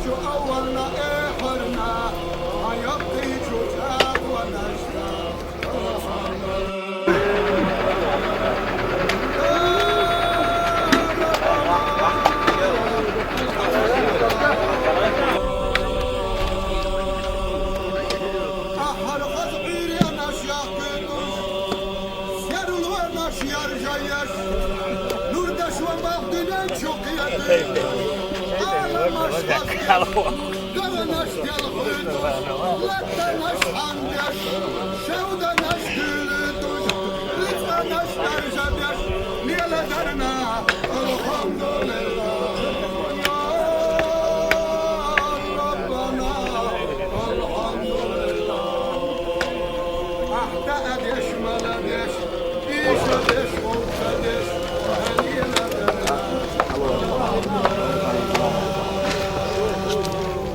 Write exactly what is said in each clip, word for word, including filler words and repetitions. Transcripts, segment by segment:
Чу аввална, эхарна, а яккхий чу чӀагӀванашна. Ахьар хазгӀиренаш яхкуьтӀуш, серлонаш яржаеш, нурдаш ва бахдинан чу кхетуш, Ӏаламаш хазгӀеш, гаранаш делхуьйтӀуш, латтанаш хьандеш, шевданаш дуьлуьйтӀуш, рицкъанаш даржадеш, леладарна, алхьамдулиллахӀ, я Раббана, алхьамдулиллахӀ. Ахьта адеш, маладеш, иша деш, гъубта деш, хьалила деш.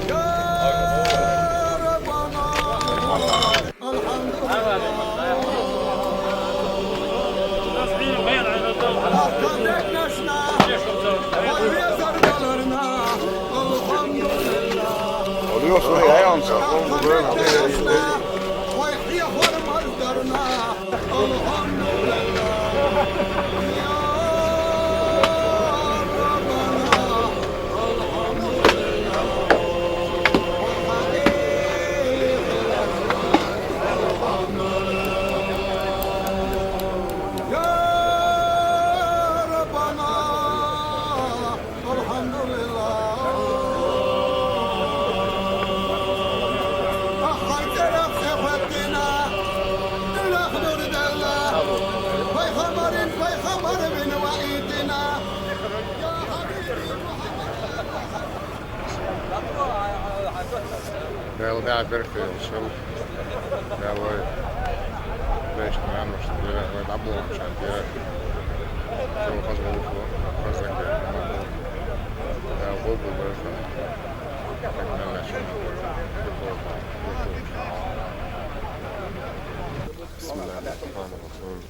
Я Раббана, алхьамдулиллахӀ. Ахьта дегнашна, вай везар даларна, алхьамдулиллахӀ. Oluyor, sonra yayınsa. Ахьта дегнашна, вай хьехор маздарна. الحمد لله. أخي ترى خفت بنا، تلخ نور دلا. باي خمر، باي خمر من وعيدنا. يا حبيبي محمد. Дала дӀа беркат йойла шун. Дала вай вешан маьрша дера, вай дӀаболхача дера. Шун хаза гӀулакх, хаза дера. Дала гӀулакх бажа. Мелла шун. بسم الله الرحمن الرحيم.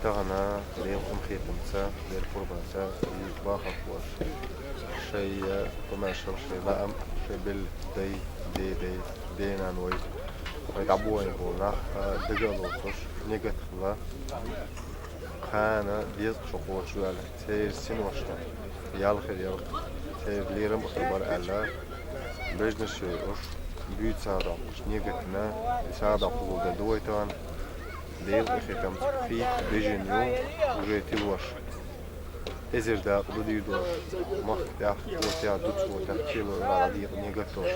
Тахана Делан къинхетамца, Делан къурбанца, из бахархоша шоай къамаьл, шоай лаам, шоай белла дай, дедай, денаной, вай дӀабоагӀа бола нах, а, дага а лоцуш, нигат хилла, кхана дезткъа шо кхочуш ваьлла, церан синошна ял хир яр, церан лерам а хир бара аьлла, бежнаш йой уж, буьйцар доккхуш, нигатна, сагӀа доккхуш ду вай тахана. Делан къинхетамца пхийтта бежан ю уже тилош. Эзар дакъа ду дийр долуш. Махкахь, Кхотехь, Дукха-Хотехь, кило ара декъа нигат долуш.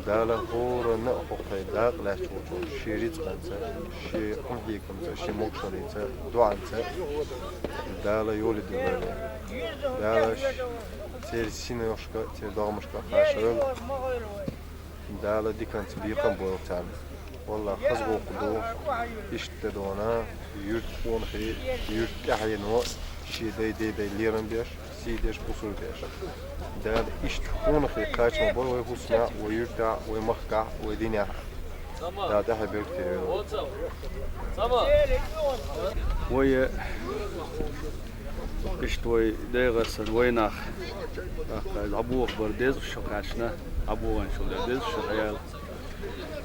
Дала хӀоранна а хӀокху дакъа лаьтташ волчунна шен рицкъанца, шен къинхетамца, шен могушаллица, доӀанца Дала йоле дина вай. Дала церан синошка, церан догӀмашка кхача вайла. Дала диканца бекхам бойла царна. Валлахь, хаза гӀуллакх ду, иштта дона, юьртан къонахий, юьртан тӀаьхьено, шен дай, дедай лерам беш, сий деш, бусулба деш. Дала иштта къонахий кхача ма бойла вай хӀусамехь, вай юьртахь, вай махкахь, вай динехь. Дала тӀаьхье беркате йойла. Вай Иштта вай дегӀаца санна вай нах, тӀаккха дӀабоха бара деза шо кхаьчна, дӀабоханчул деза шо хьаяла.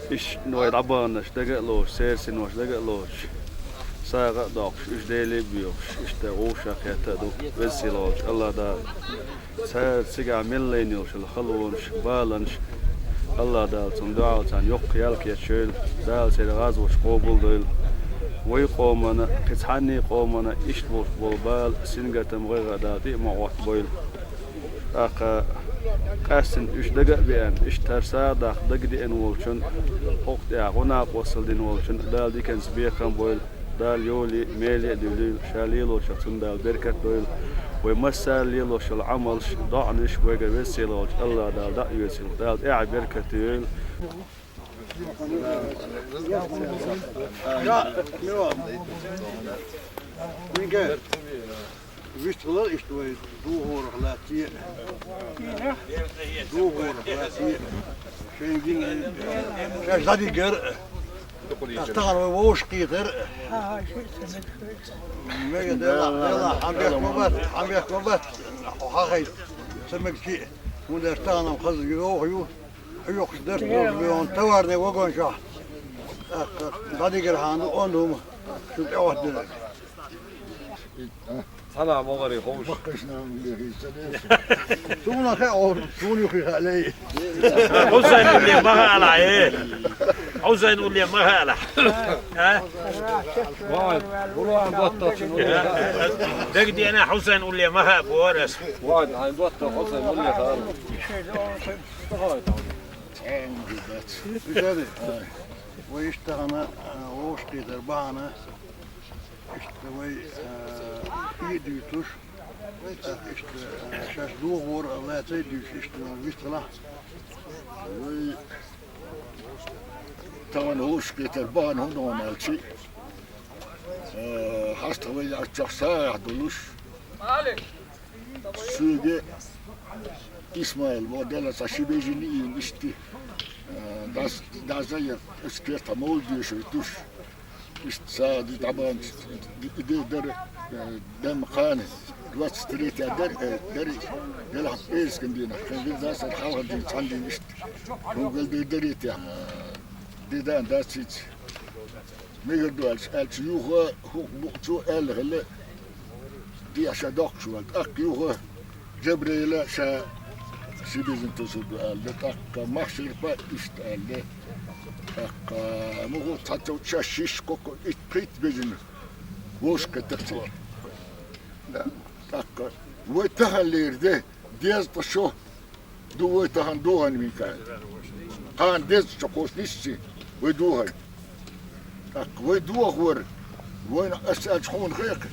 Иштта вай дӀабаханаш дага а лоцуш, церан синош дага а лоцуш, сагӀа а доккхуш, уьш Деле а боьхуш, иштта вовшах кхетта а ду Веза-Сийлахь волчу АллахӀ Дала. Цара цигахь мел лайна йолуш йолу халонаш, баланаш, АллахӀ Дала цунна дуьхьал царна йоккха ял кечйойла, Дала церан гӀазот къобал а дойла. Вай къомана, кхин цхьанний къомана иштта болуш болу бала, сингаттам, гӀайгӀа Дала тӀе а ма Ӏоттабойла. ТӀаккха къаьстина уьш дага а беана, иштта хӀара сагӀа даккха дагадеана волчун, хӀокху тӀехь гӀо накъосталла дина волчун Дала диканца бекхам а бойла. Дала йоле а, меле а дуьллийла, Ша лелочух цунна Дала беркат а дойла. Вай массара а лелош йолу Ӏамалш, доӀанаш вайгара Веза-Сийлахь волчу АллахӀ Дала дӀа а оьцийла, Дала тӀаьхье беркат а йойла. Вистхилар иштта вай духарах лаьцна а, духарах лаьцна а, шайн гина, шаьш дӀадигар а. Ас тахана вай вовшахкхетар а. Мега Делахь, Делахь, хьан бехк ма бац, хьан бехк ма бац, хьо хьахайта, ца мега шиъ. Мудар тахан хаза йоху ю, хьуьйхуш дарс доза беон товарный вагончохь. ТӀаккха дӀадигар хьан ду онда хӀума, шу тӀе Ӏоттадира. Цхьана могӀаре ховш. Суна хаа, суна юххе хаа лей. Хьусайн улле ма хаалахь, э. Хьусайн улле ма хаалахь. А? Вай, Буран доттагӀчун улле. Дагадеана, Хьусайн улле ма хаа бохура ас. Вай, хьайн доттагӀа Хьусайн улле хаалахь. Вай иштта тахана, а, вовшахкхетар бахьана, иштта вай, а, и дуьйцуш, тӀаккха иштта, а, шаьш дохор а лаьцай дуьйцуш, иштта вистхилахь. Вай тахана вовшахкхетар бахьана хӀун ду аьлчи, а, хьаста вай яьччохь сагӀехь долуш, соьга Исмаил боху, Делан цхьа ши бежана ийна иштта, а, дас, дас а я, оцу кертахь мовлид дешар душ. Иштта сагӀа ди дӀабаханча, и де дара, э, дам кхана, двадцать третья дара, э, дара, делахь пӀераскан дийнахь, кхин вирдасар хьалха дийна, цхьана дийна иштта. ХӀун гал ди дарий те, э, ди дан дац хӀинца. Мегар ду аьлча, аьлча, юха хӀух букъ цо аьлла хилла, де ша доккхуш вара. ТӀаккха юха Джабраила ша ши бежана тосур ду аьлла, тӀаккха Махьшарпа иштта аьлла. ТӀаккха муха цхьацца ша шиш кокко итт пхийтта бежана вовшахкхетта церан. ТӀаккха вай таханлера де, дезткъа шо ду вай тахана дохийна вина кхана. Кхана дезткъа шо кхочуш нисси вай дохийна. ТӀаккха вай дохор, вайна ас аьлча хьуна хекха,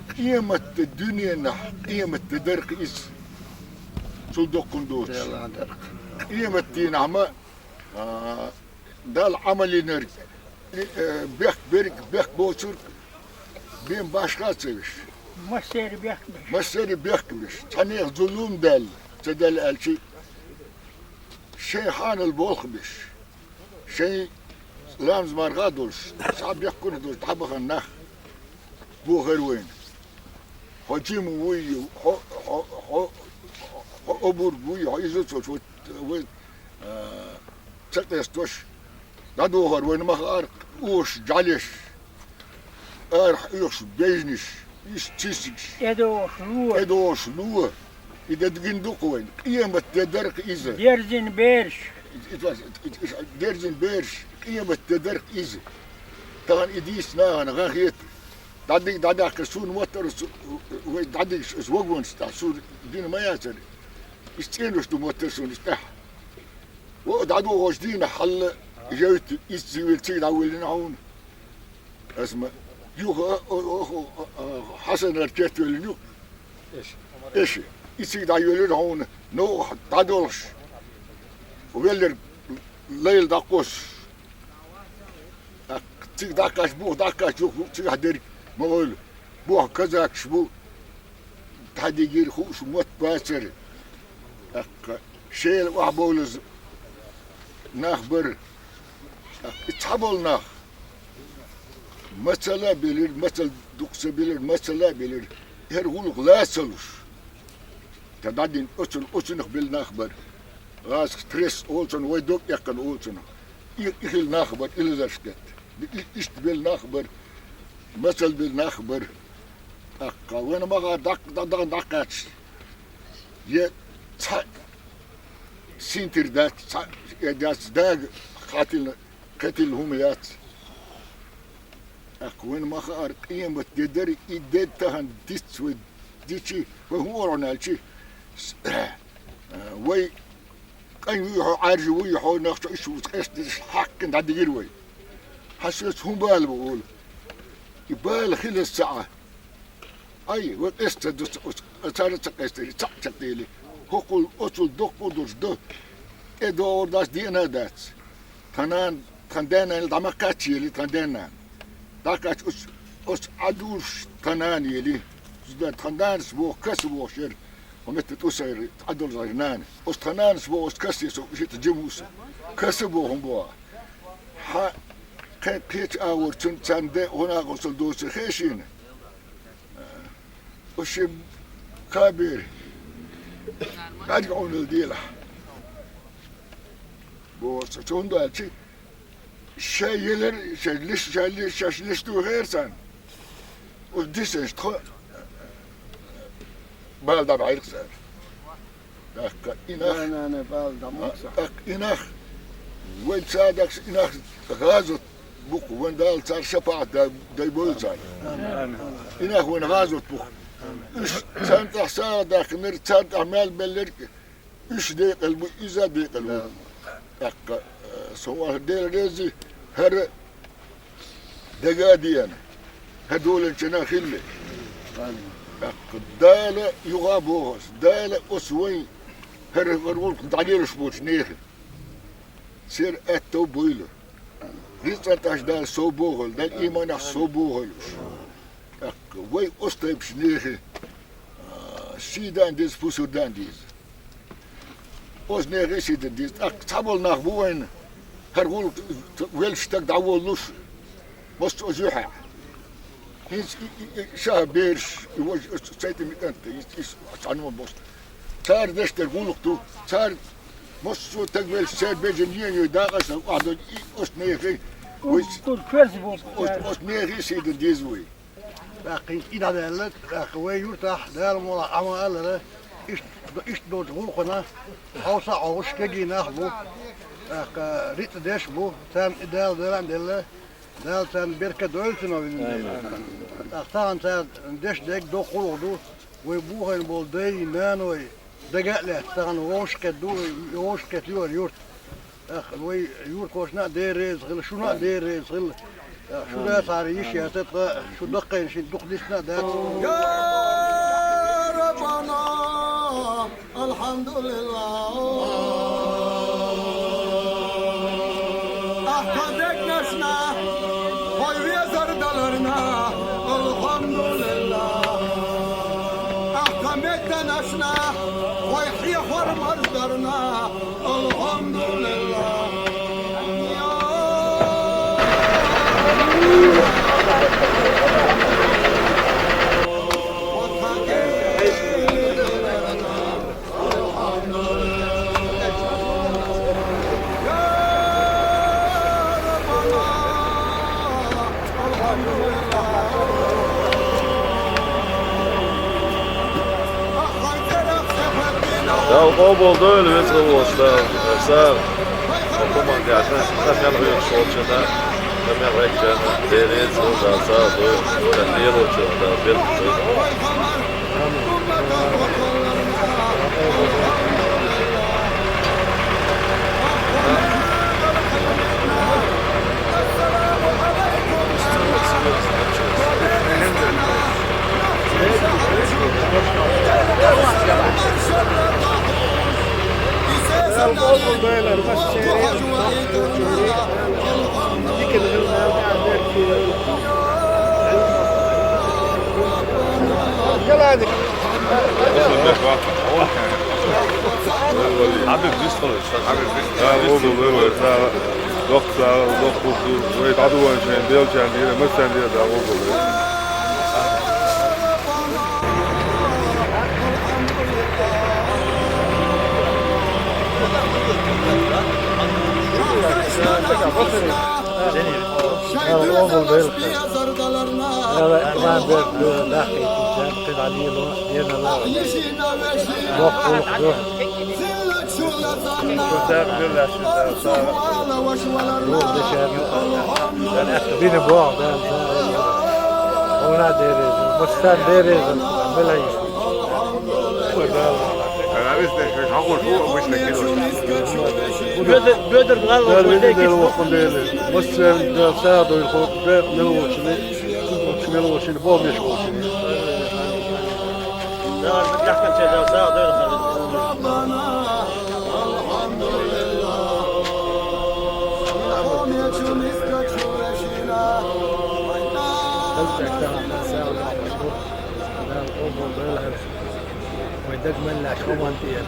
къематде дуьненахь, къематде дарх иза. Цул доккхун доцуш. Къематдийнахь ма, а, Далла Ӏамал йинарг, и, э, бехк берг, бехк боцург, бен башха а ца веш. Массеран бехк беш. Массеран бехк беш. Цхьаннех зулум даьлла, ца даьлла аьлчи, шайн хьанал болх беш. Шайн ламаз марха а долуш, схьа бехкуна долуш, дӀабахана нах бохура вайна. Хьо жима вуй, хьо, хьо, хьо, хьо обург вуй, хьо иза а ца волуш, вай, вай, а, ца къестош, дӀадохура вайна ма хаара, оша жӀаьлеш, арахь оьхуш бежнаш, иштта цисигаш. ТӀедогӀуш ло. ТӀедогӀуш ло. И де дигина ду-кх вайна. Къематде дарх иза. Дерзина бераш. И, и, и, и, дерзина бераш. Къематде дарх иза. Тахана и дийца нахана гӀан хета. ДӀадиг-, дӀадаьккхира суна моттара, су-, вай дӀадигаш аса вагонаш тӀехь, суна дина ма яцара. Иза цӀенош ду моттара суна иза тӀехь. Во, дӀадохучу дийнахь хьалла, жевтта, иза ца вилла, цига дӀавиллина хьуна. Аса ма, юха, о, о, о, о, Хьасанара керт веллина ю. Эши. Эши. И цига дӀайоьллира хьуна, новкъахь дӀадолуш. Веллира лайла дӀакхоссуш. ТӀаккха цига дӀакхаьчча, бух дӀакхаьчча, юха цигахь дерг ма вевлла. Боху казакаш бу, дӀадигира, хууш мотт бацара. ТӀаккха Шела охьабовлаза нах бара. ТӀаккха и цхьаболу нах мацалла а белира, мацалла дукха ца белира, мацалла а белира. ХӀара гӀуллакх ла а ца луш, тхан дӀадина оцунах, оцунах белла нах бара. ГӀазкхаша трес олу цунах, вай дог эккхана олу цунах. И, и хилла нах бара, и лазарш детта. И, и, иштта белла нах бара, мацалла белла нах бара. ТӀаккха вайна ма хаара дӀа-, дӀа-, дӀа-, дӀакхаьчча, е цхьаъ синтир дац, цхьаъ э дац, дага хьатилла, кхетилла хӀума яц. ТӀаккха вайна ма хаара къематде дара, и де тахана диц вай дичи, вай хӀун ора хьуна аьлчи, с-, э, вай къайн вуй хьо, Ӏаьржа вуй хьо, нах чу иштта ву къестадеш хьаькхна дӀадигира вай. Хьан соьца хӀун бала бу олу? И бала хилаза ца Ӏа. Ай, вай къеста ца ду, ца, оцу, цара ца къестари, цхьаъ ца кхели. ХӀокхул, оцул доккху а долуш до. ТӀедогӀур дац, деана а дац. Тхан нана, тхан да-нана дӀа ма кхаьчча ели, тхан да-нана. ДӀакхаьчча оцу, оцу Ӏадуьйш тхан нана ели. Зуда тхан нанас боху, каса боху шера. Хьо метта тӀу сайри, Ӏадолзайри нана. Оцу тхан нанас боху, оцу касте со, шиъ тӀе жима ву со. Каса боху хӀун боху. Хьан кхе-, кхечу агӀор цунна царна де гӀо нагӀо сал доцу хешийна? Оцу шен кабера, БӀарга Ӏуналла делахь. Боху цо, цундела чи ша елар, ша лиш, ша лиш, шаьш лиш ду хер царна. Уж дисанаш тхо бала дӀабӀаьркх цара. ТӀаккха и нах, Да-нана бала дӀа а, мукса. ТӀаккха и нах, вай цадахса и нах гӀазот бу-кх, вайн Дала цара шапаӀат дай бойла царна. И нах вайн гӀазот бу-кх. Уьш царна тӀехь сагӀа даьккхинарг, царна тӀехь мел белларг, уьш декъал бу, иза декъал бу. ТӀаккха, э, со вахар Дела реза, хӀара дага а деана, хӀара доланчана хилла. ТӀаккха Дала юха а боху ас, Дала оцу вайн хӀара, хӀара гӀуллакх дӀалелаш боцу нехан. Церан аьтту бойла. Рицкъан тӀехь Дала сов бохийла, Дала ийманехь сов бохийла уьш. ТӀаккха вай оцу тайпаш нехан, а, сий дан деза, пусар дан деза. Оцу нехан сий дан деза. ТӀаккха цхьаболу нах бу вайна, хӀара гӀуллакх веллачу стаг дӀаволлуш, массо а юьхьехь. ХӀинца и, и, и, ша бераш, и важа, оцу цайтан микъанта, и, и, цхьаьна бос. Цара деш дерг гӀуллакх ду, цара массо а стаг веллачу, церан бежана йен йой дакъа сан охьадо, и оцу нехан, вай, Уж тур кверс бу. Оцу, оцу нехан сий дан деза вай. ТӀаккха хӀинца и дӀадаьлла, тӀаккха вай юьртахь Дала муха Ӏама аллара, иштта, иштта долчу гӀуллакхана хьовса а хьовсуш кегий нах бу, тӀаккха рицкъ деш а бу, царна и Дала даран а делла, Дала царна беркат дойла ца ма вина. ТӀаккха тахана цара деш дерг доккха гӀуллакх ду, вай бухийна болу дай, наной, дага а лаьцна, тахана вовшахкхетта ду, вовшахкхетта ю хӀара юрт. ТӀаккха вай юртахошна а Дела реза хила, шуна а Дела реза хила. ТӀаккха шу дацахьара йиш яц тхан, шу даккхийна шина дукха дисна а дац. Я Раббана, алхьамдулиллахӀ. Ахьа дегнашна, хьой везар даларна, алхьамдулиллахӀ. Ахьа меттанашна, хьой хьехор марздарна, алхьамдулиллахӀ. Дала къобал дойла, веза волчу Дала, сагӀа. Хьо команда яхна, ша мел хьоьгуш волчунна, ша мел гӀеччарна, Дела реза ву, Дала сагӀа дойла, ша лелочунна Дала беркат дойла. Дала къобал дойла, доккха сагӀа, доккха хӀума ду, вай дӀадуьйхина шайна деллачарна дийра, массарна дийра Дала къобал дойла. Дала къобал дойла. Дала иман беркат дойла, дахкийтинчарна, кхин дӀа лело, дена ло. Боккха гӀуллакх ду. Шу дакъа дуьллаш шу Дала сагӀа. Бина боху Дала сагӀа. Хьуна а Дела реза, массарна Дела реза, мела йиш. Дала. Дала веза Дела воккхун Дела. Массарна Дала сагӀа дойла, хӀокху декъа мел волчунна, мел волчунна, боху меш волчунна. Вай даг мел лаьш хӀуманна тӀера.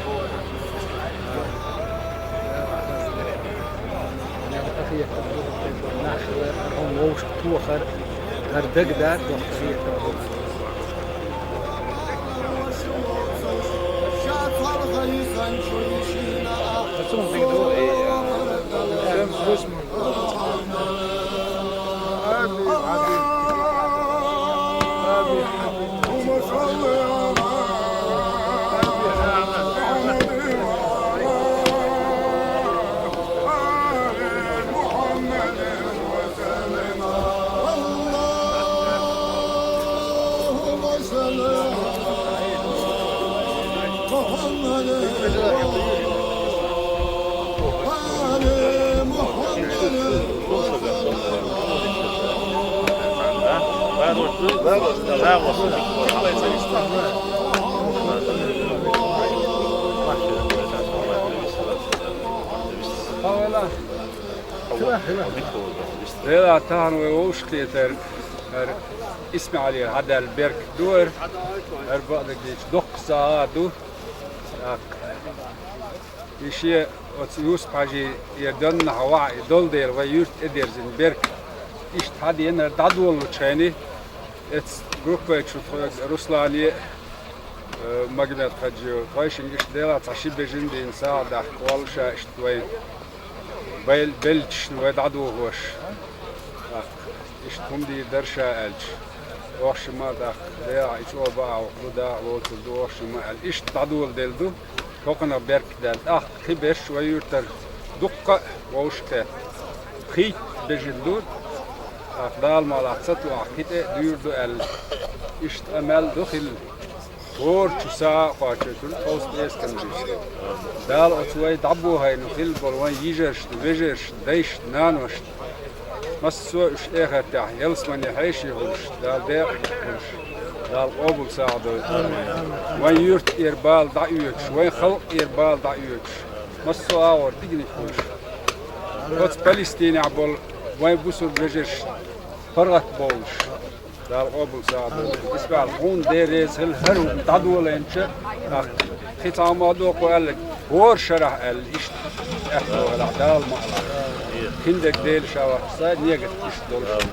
Нах хӀума вовшах тохар, хӀара дагадаккха доккха хетар. Дела, тахан вай вовшахкхетар, хӀара ИсмаӀалера хьадаьлла беркат ду хӀара, хӀара бакъдерг дийцача доккха сагӀа ду. ТӀаккха и шен оцу Юсуп-Хьажий, э, доннахьа ваӀа и долу дела вай юьрта тӀедерзина беркат. Иштта хьадеана хӀара дӀадолалучу хенахь, эцу группа чу тхоьга Руслане, э, Магомед-Хаджиев, тхойшинга иштта Делахь цхьа ши бежана дийна сагӀа даккха воллуш а иштта вайн бел-, беллачашна вай дӀадохош. ТӀаккха иштта хӀума дийр дара ша аьлча, охшима а тӀаккха, дехьа и чӀогӀа бакъахьа ду, дакъа лоцур ду, охшима аьлла, иштта дӀадоладелла ду, хӀокхунах беркат даьлла. ТӀаккха кхин берш вай юьртара дуккха а вовшахкхетта. Пхийтта бежана ду, тӀаккха Дала мукъалахь ца тоьхна, кхин тӀе а дуьйр ду аьлла. Иштта къамел ду хилла. ХӀора чу сагӀа а кхочуьйтура, тховса эскан бийцира. Дала оцу вай дӀабохийна хилла болу вайн йижаршна, вежаршна, дайшна, наношна, массо а уьш эхартехь ялсамане хьеший хуьлуш, Дала декъахь хуьлуш, Дала къобал сагӀа дойла. Вайн юьртара бала дӀаоьцуш, вайн халкъера бала дӀаоьцуш, массо а агӀор диканиг хуьлуш, оцу Палестинехь болу вайн бусулба вежаршна паргӀат бовлуш, Дала къобал сагӀа дойла. ИсмаӀал, хьуна Дела реза хила хӀара хӀума дӀадолийначу, тӀаккха кхин цхьа хӀума а дохко аьлла, хӀора шарахь аьлла, иштта аьтто хилахь, Дала мукъалахь. Кхин дерг Дела ша вац, сан негат иштта долуш.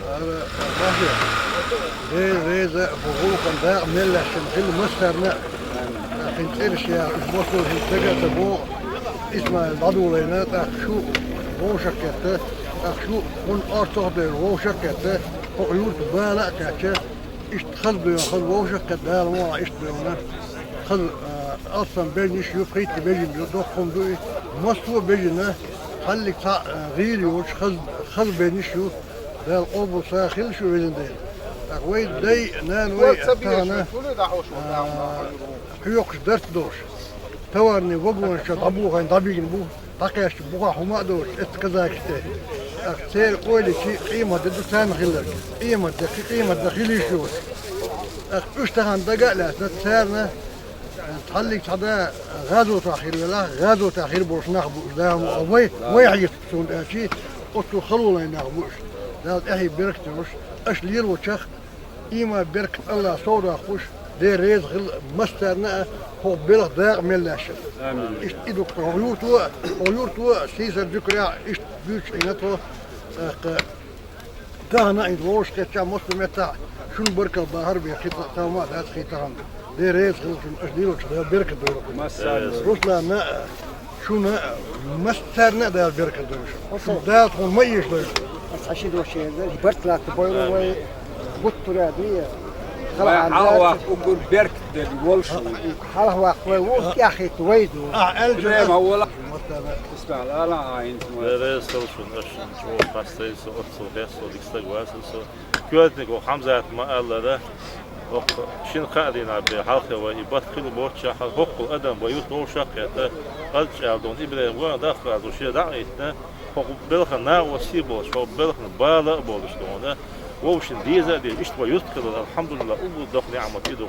Дела реза, хӀу гӀуллакхан дакъа мел лаьшна хила массарна а. Кхин цӀераш яхаш, уьш босур хӀинца дага а ца боху, ИсмаӀал дӀадолийна, тӀаккха шу вовшахкхетта, тӀаккха шу хӀунда орцах а девлла вовшахкхетта, хӀокху юьрта бала а кхаьчча, иштта хаза бевлла, хаза вовшахкхетта Дала мукъалахь иштта бевлла. Хаза, а, алсам бежнаш ю, пхийтта бежна ю, доккха хӀума ду и. Массо а бежана, хьаллиг цхьаъ, а, гӀийла йоцуш, хаза, хаза бежнаш ю. Дала къобал сагӀа хила шу, везан Дела. ТӀаккха вай дай, нана вай тахана, а, хьоькхуш дарц долуш. Товарный вагонаш дӀабохийна, дӀабигна бу. ДӀакхаьчча бухахь хӀума а доцуш, эцу казакаш тӀе. ТӀаккха церан ойла йича, къемат де ду царна хилларг. Къемат де, кхин къемат де хила йиш йоцу. ТӀаккха уьш тахана дага а лаьцна, царна, э, цхьаллиг цхьа да гӀазотехь хир велахь, гӀазотехь хир болуш нах бу уьш, да хӀума вай, вай хьийза суна аьлчи, оццул халонаш нах бу уьш. Дала тӀаьхье беркат йолуш, аша лелочех, Ийман, беркат Аллах сов доккхуш, Дела реза хила массарна а, хӀокху белхан дакъа мел лаьшна. Амин. Иштта и ду-кх хӀокху юрто а, хӀокху юрто а сийсара дуьххьара иштта буьйцуш Ӏийна тхо, тӀаккха тахана а хӀинца вовшахкхетча массо а меттехь шуна баркалла бахар бен, кхин цхьа хӀума а дац, кхин тахана. Дела реза хила шуна, аша лелочех Дала беркат дойла. Массарна. Русланна а, шуна а, массарна а Дала беркат дойла шуна. Шуна Дала тхуна ма эшадойла. Аса хьаши дош еза, барт латта бойла вай, гуттара а дуьйе. Вай хьалха ваккха уггар беркат дерг волуш ву. Хьалха ваккха вай ву, тӀаьхьахӀитта вай ду. Ахь аьлча Ибрахим, а вола. Исмаил, ала а хӀинца ма. Дела реза хила шуна, аша шуна чӀогӀа хастайса, оццул хессо дика стаг вацара со. Коьртаниг ву Хьамзат ма-аллара, хӀокху шина-кхаа дийнахь бен хьалхе вай и барт хила боццушехь, хӀара хӀоккхул адам вай юрт вовшах а кхетта, Къазчаьрдон Ибрахим ван даккха ду шен дӀа а хӀиттина, хӀокху белхан накъостий а болуш, хӀокху белхан бала а болуш дуьйна, вовшийн деза а дезаш, иштта вай юрт хилар, алхьамдулиллахӀ, уггар доккха ниӀмат и ду.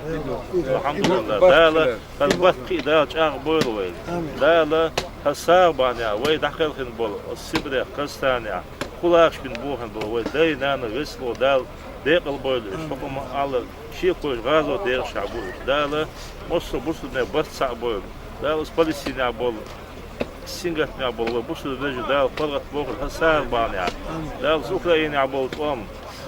АлхьамдулиллахӀ, Дала хӀара барт кхин а Дала чӀагӀбойла вайна. Дала хӀара сагӀа бахьанехь вай дӀакхелхина болу оцу Сибрех, Казахстанехь, кхулахаш бина бохийна болу вай дай-нана, весало Дала декъал бойла уьш. ХӀокху ма-аллара, шеко йолуш гӀазот дехашехь бу уьш. Дала массо а бусулбанийн барт цхьаъ бойла. Дала оцу Палестинехь болу, сингаттамехь болу вай бусулба вежарий Дала паргӀат бохийла хӀара сагӀа бахьанехь. Дала оцу Украинехь болу тӀом,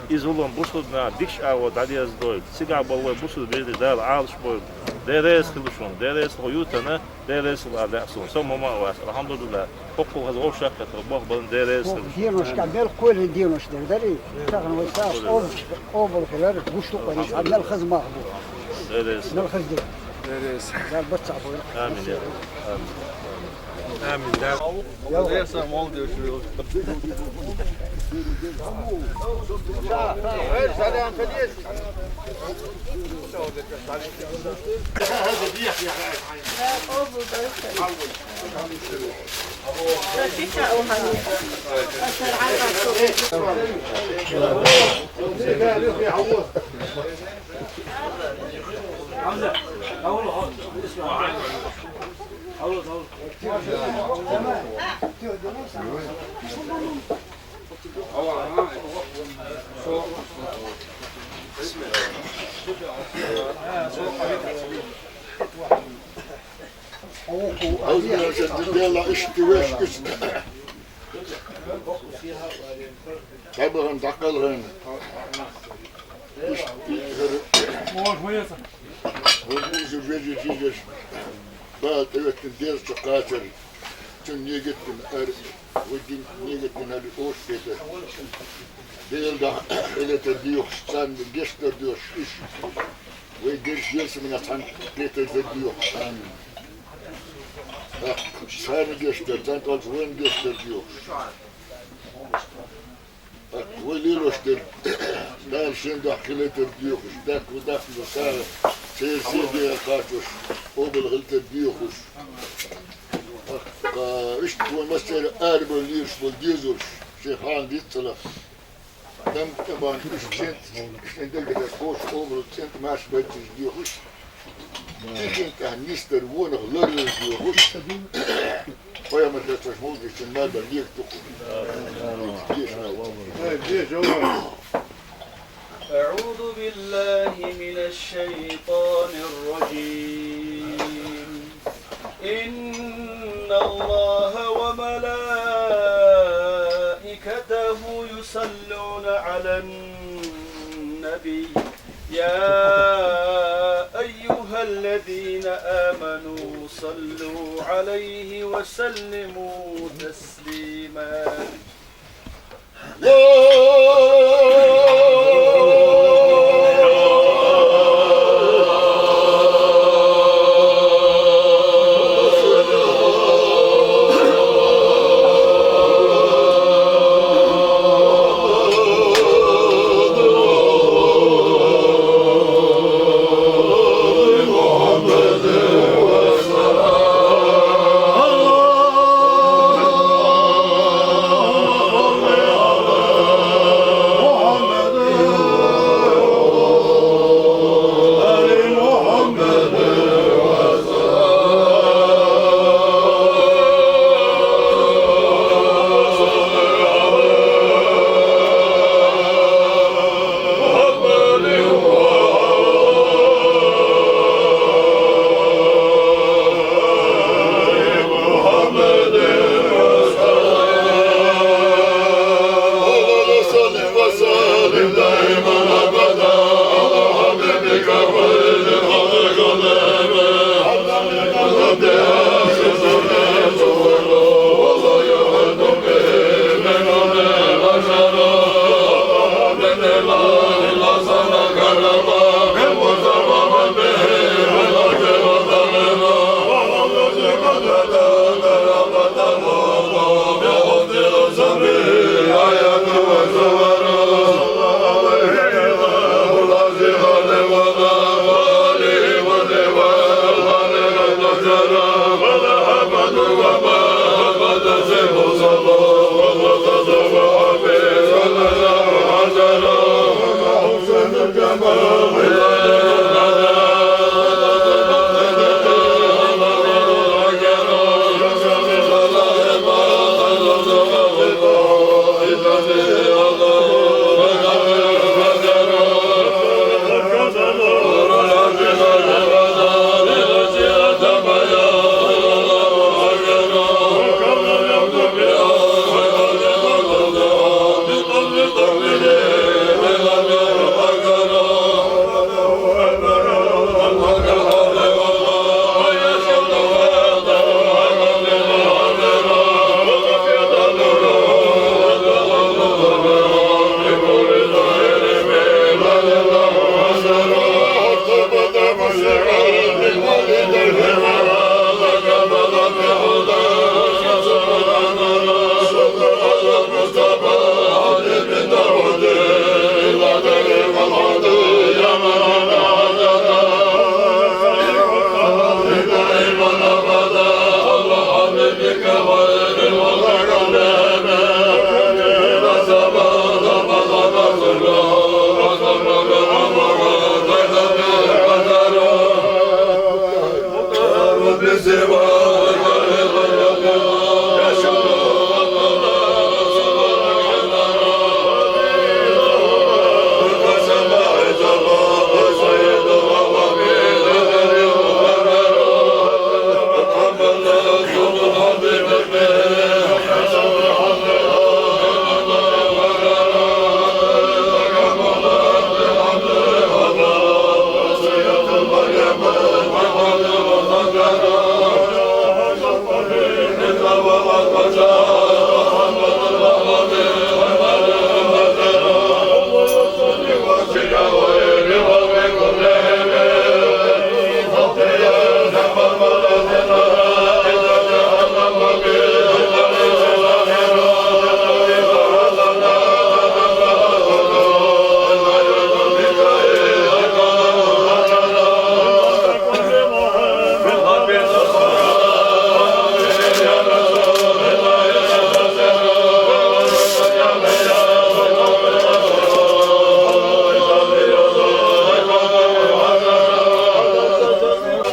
и зулам бусулбанийн дикачу агӀор дӀадерзадойла. Цигахь болу вай бусулба вежарий Дала Ӏалашбойла. Дела реза хила шуна, Дела реза хила юьртана, Дела реза хила ала лаьа суна. Со ма ма а вац, алхьамдулиллахӀ. ХӀоккхул хаза вовшах а кхетта, боху балан Дела реза хила. ХӀокху денош тӀехь мел кхоьллина денош дерг дарий? Тахана вай сагӀа къобалш-, къобал хилар, гуш ду-кх вайна, цхьа мел хаза мах бу. Дела реза хила. Мел хаза дерг. Дела реза хила. Дала барт цхьаъ бойла. Амин. Амин. Амин. Дала. Дела реза хила, молодец, Шуьйла. Дела иштта веш иштта. Тхьабахан дӀакхалхана. Иштта хӀара. ХӀара узу вежи жижеш. Бала тӀеветтина дезачу кхачар. Цунна негеттина ар. Вадин негеттина ар ош петар. Дела да хилетар диюхш, царна гештар диюхш, иш. Вай геш геш мина цан петар дар диюхш, царна. Царна гештар, цан толчу вайн гештар диюхш. Вай лелош дерг, Дала шен дуьхьа хилайтар доьхуш, даьхка даьхка цара, церан седе кхачош, къобал хилайтар доьхуш. Ткъа иштта вай массеран арабевлла лелаш болу дезалш, шен хьалха диццалц. Дам тӀе бан уьш цӀен-, шен дагара кхочу къобал цӀен тӀе марш байташ доьхуш. Тикин тӀехь нисдар вонах ларвеш доьхуш. Пайхамар дацаш мовзичун мадал лек туху. أعوذ بالله من الشيطان الرجيم. إن الله وملائكته يصلون على النبي. يا أيها الذين آمنوا صلوا عليه وسلموا تسليما.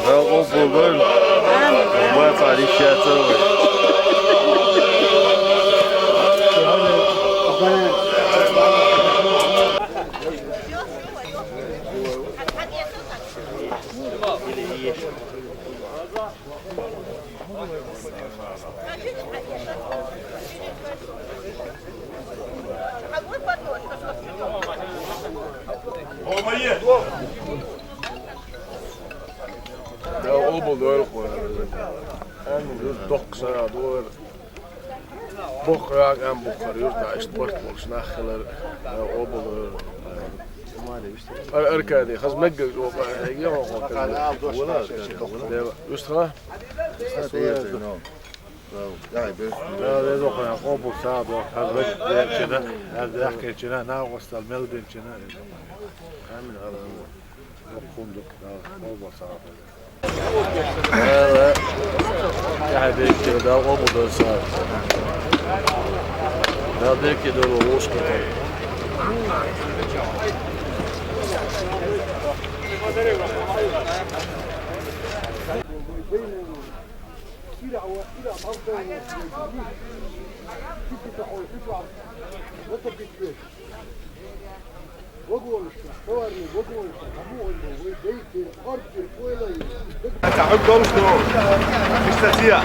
Дала къобал дойла. Амин. Ва цари шаца вай. Дала къобал дойла. Амин. Доккха сагӀа дойла. Боккха вагӀа ам боккхара юрта иштта барт болуш нах хилар, э, къобал. Ар-, Аркадий, хаза меггар чӀогӀа, э, яхо хо хаза. Дела, уьстха? Дела, веза хо, къобал сагӀа до, хаза меггар чина, хаза яхкар чина, нагӀостал мел бен чина. Амин, амин. Дала беркате, Дала къобал дойла сагӀа. Дала беркате дойла вовшашка. Вагонашка, товарный вагонашка, дӀабохуш ба вай дайттира, кӀоргтира, ойла йира. ХӀанз хьуьг долуш ду. Иштта цӀе.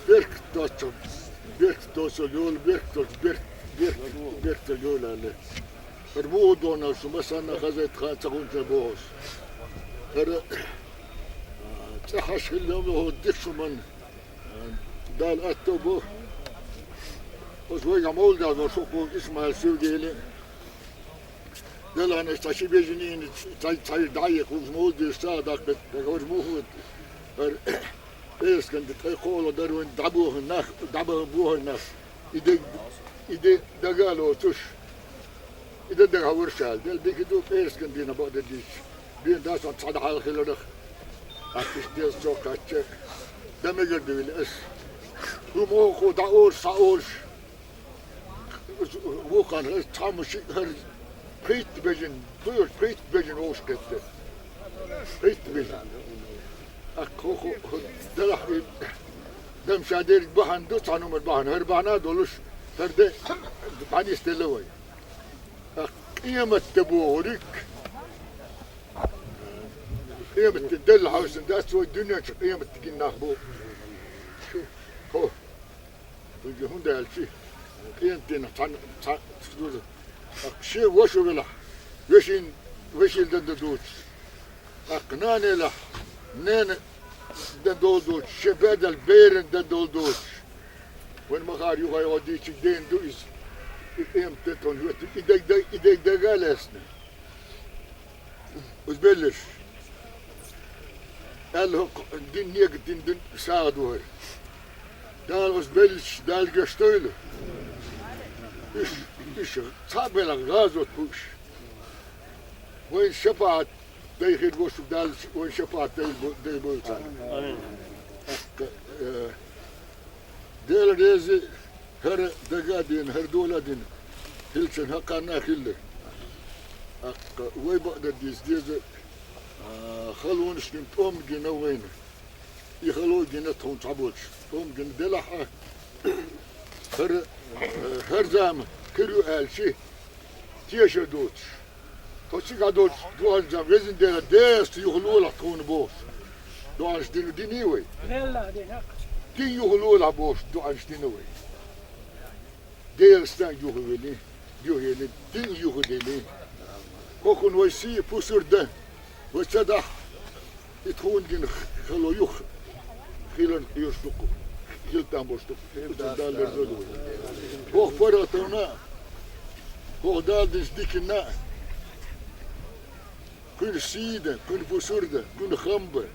Беркат доцу, беркат доцу йолу, беркат доцу, беркат, беркат, беркат йолу аьлла. ХӀара муха догӀу шу, масанна хазайта хан ца гӀунча бохуш. ХӀара, а, цӀе хьаш хилла ма хӀо дика шу ман, а, Дала атта бо. Оцу вайгахь мовлид дала вара шух боху Исмаил Сергейли. Делахь аша цхьа ши бежанийн цхьа, цхьа дӀа а яхуш мовлид деш сагӀа даккхи, дагахь вара муха ву. ХӀара Эскан де тӀе кхола дара вайн дӀабоху нах, дӀабаха боху нах. И де, и де дага а лоцуш, и де дагахь вара ша, дел дика ду, пӀераскан дийнахь бакъдерг дийцича, бен дацахь цхьа дахьал хиларах. Иштта деза чо кхачча, дан мегар ду вили ас. ХӀума оха дӀаолуш, схьаолуш. Вукхана ас цхьамма шиъ хӀара пхийтта бежана, дуьйш пхийтта бежана вовшахкхетта. Пхийтта бежана. ТӀаккха хӀо, хӀо, хӀо, далахь и, дам ша дерг бахьана ду, цхьана хӀуманна бахьана, хӀара бахьана а долуш, хӀара де, дӀанисделла вай. ТӀаккха къематде бохург, къематде делла хьовсун дац вай дуьнен чу къематде гина нах бу. ХӀо. Цуьнга хӀунда аьлча, къематдийнахь цхьана, цхьа, цхьа дуза. ТӀаккха шен ваша велахь, вешин, вешин дан дан доцуш. ТӀаккха нана елахь, ненан дан довла доцуш, шен баьдал беран дан довла доцуш. Вайн ма-хаъара, юха а дийцича дена ду иза. И къематде тхуна хӀоьттина, и дег, дег, и дег дага а лаьцна. Оцу белларш. Аьлла хӀокху дин, нега дин, дин сагӀа ду хӀара. Дала оцу белларш, Дала гечдойла. Уьш, уьш цхьаъ белахь гӀазот бу уьш. Вайн шапаӀат дай хир бу шуьга Дала, вайн шапаӀат дай бу-, дай бойла царна. Амин. ТӀаккха, э, Дела реза, хӀара дага а дина, хӀара дола а дина, хилчун хӀокхарна а хилла. ТӀаккха вай бакъдар дийца деза, а, халонаш гина, тӀом гина вайна. И хало гина тхуна цхьаболчу, тӀом гина делахь а, хӀара, а, хӀара зама хир ю аьлча, тешар доцуш. Тхо цигахь долчу доӀанчам везан Дела, Делаца юхалолахь тхуна бохуш. ДоӀанаш дина, диний вай? Дин юхалолахь бохуш, доӀанаш дина вай. Делаца юхавели, юхавели, дин юхадели. ХӀокхунна вай сий пусар дан, вай ца дахь. И тхуна гина хало юха хиларна къоьруш ду-кх, хила там болуш ду-кх. Оцунна Дала лерзойла вай. ХӀокху паргӀатана, хӀокху Дала динчу диканна кхуьнан сий дан, кхуьнан пусар дан, кхуьнан хам бан.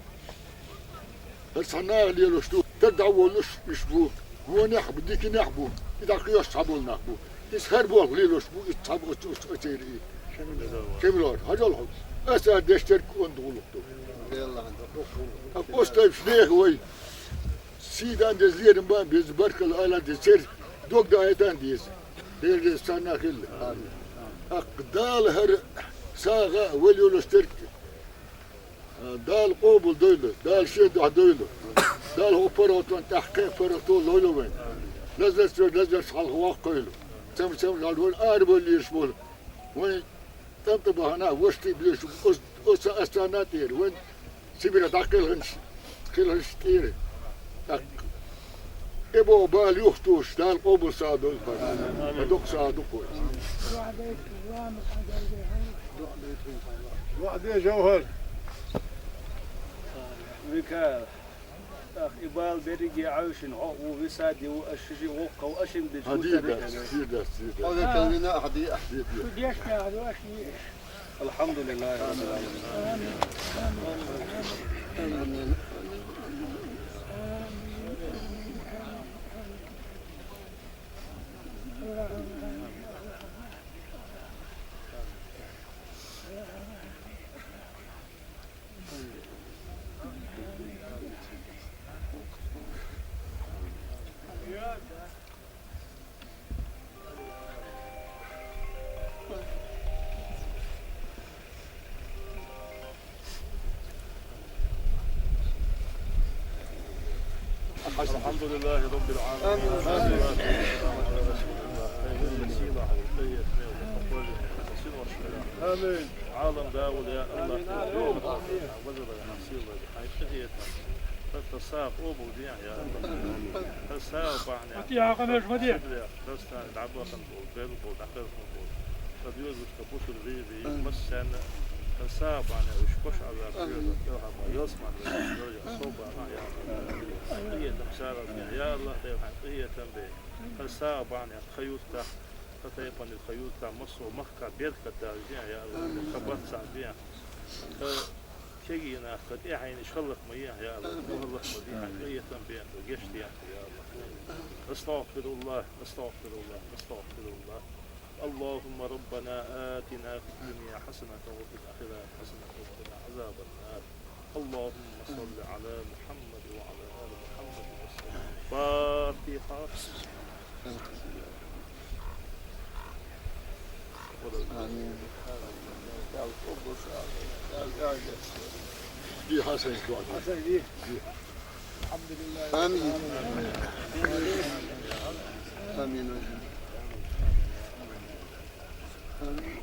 ХӀара цхьа наха лелош ду, тера дӀаволлуш уьш бу, гонехь а бу, диканехь а бу, и дӀакхоьхьуш цхьаболу нах бу. Иза хӀара болх лелош бу, иза цхьаболу оцу, оцу, оцеран и. Кемалор, хьажал хьо. Аса деш дерг онда гӀуллакх ду. Оцу тайпаш нехан вай. Сий дан деза, лерам бан беза, баркалла ала деза, церан дог дан а дан деза. Дела реза царна а хилла. ТӀаккха Дала хӀара сагӀа а, вай лелош дерг а Дала къобал дойла, Дала шен дуьхьа дойла. Дала хӀокху паргӀатонна тӀаьхьа кхин паргӀато лойла вайна. Лазарца верг лазарца хьалха воккхуйла. Цамра цамра луш вайна арабевлла лелаш волу. Вайн тӀам тӀе бахана, ваша тӀе а бевлла, оцу, оцу ас царна а тӀера, вайн Сибре дӀакхелхинчу, кхелхинчу тӀера. ТӀаккха тӀебогӀу бала юхатухуш, Дала къобал сагӀа дойла вайна. Амин. Доккха сагӀа ду-кх вай. Вахьде, Жовхар. Вика, ах, и бала берриге Ӏаьвшина хьо а ву, висади ву, аш ши-ши воккхав, ашин дича. Хьан дийр дац, дийр дац, дийр дац. Хьо векал вина, ахьа дийа. Дийр, дийр. Шу дешна ахьа ду, аш дийа. الحمد لله رب العالمين. الحمد لله رب العالمين. آمين. عالم داول يا الله. Хьан къинхетам. Хьан сагӀа къобал дехьа, я АллахӀ. Хьан сагӀа бахьанехь. Хьан сагӀа къамеш ма де. Сибрех, Дагестане дӀабахана болу, белла болу, дӀакхелхина болу. Ткъа доьзалш, ткъа бусулба вежарий, массарна а хьан сагӀа бахьанехь уьш кхош Ӏа ваьлла, хьоьга, кӀелхьарма, ялсамани вежарий, собар, я АллахӀ. Къинхетам сагӀа бехьа, я АллахӀ, Дела, хьайн къинхетам бе. Хьан сагӀа бахьанехь тхан юьртахь, тхан тайпанна тхан юьртахь, массо а махкахь беркат даржехьа, я АллахӀ, тхан барт схьа бехьа. Тхан кегий нах, тхан тӀаьхьенаш хӀаллак ма ехьа, я АллахӀ, тхо хӀаллак ма дехьа, къинхетам бехьа, тхо гечдехьа, я АллахӀ. أستغفر الله، أستغفر الله، أستغفر الله. اللهم ربنا آتنا في الدنيا حسنة وفي الآخرة حسنة وقنا عذاب النار. اللهم صل على محمد وعلى آل محمد وسلم. الفاتحة. آمين. Bir Hasan dua. Hasan, iyi. الحمد لله. آمين. آمين. آمين. آمين.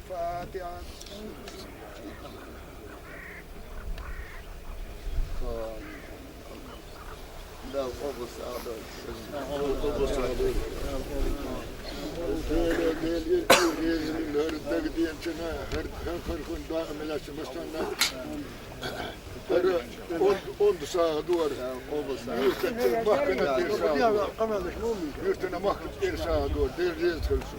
الفاتحة. لا، قبص أعضاء. قبص أعضاء. Her, her, her gün daim ilaçı başlanlar. Her on, on sağa doğru. Yürüten mahkeme bir sağa doğru. Yürüten mahkeme bir sağa doğru. Dereceyi çıkarırsın.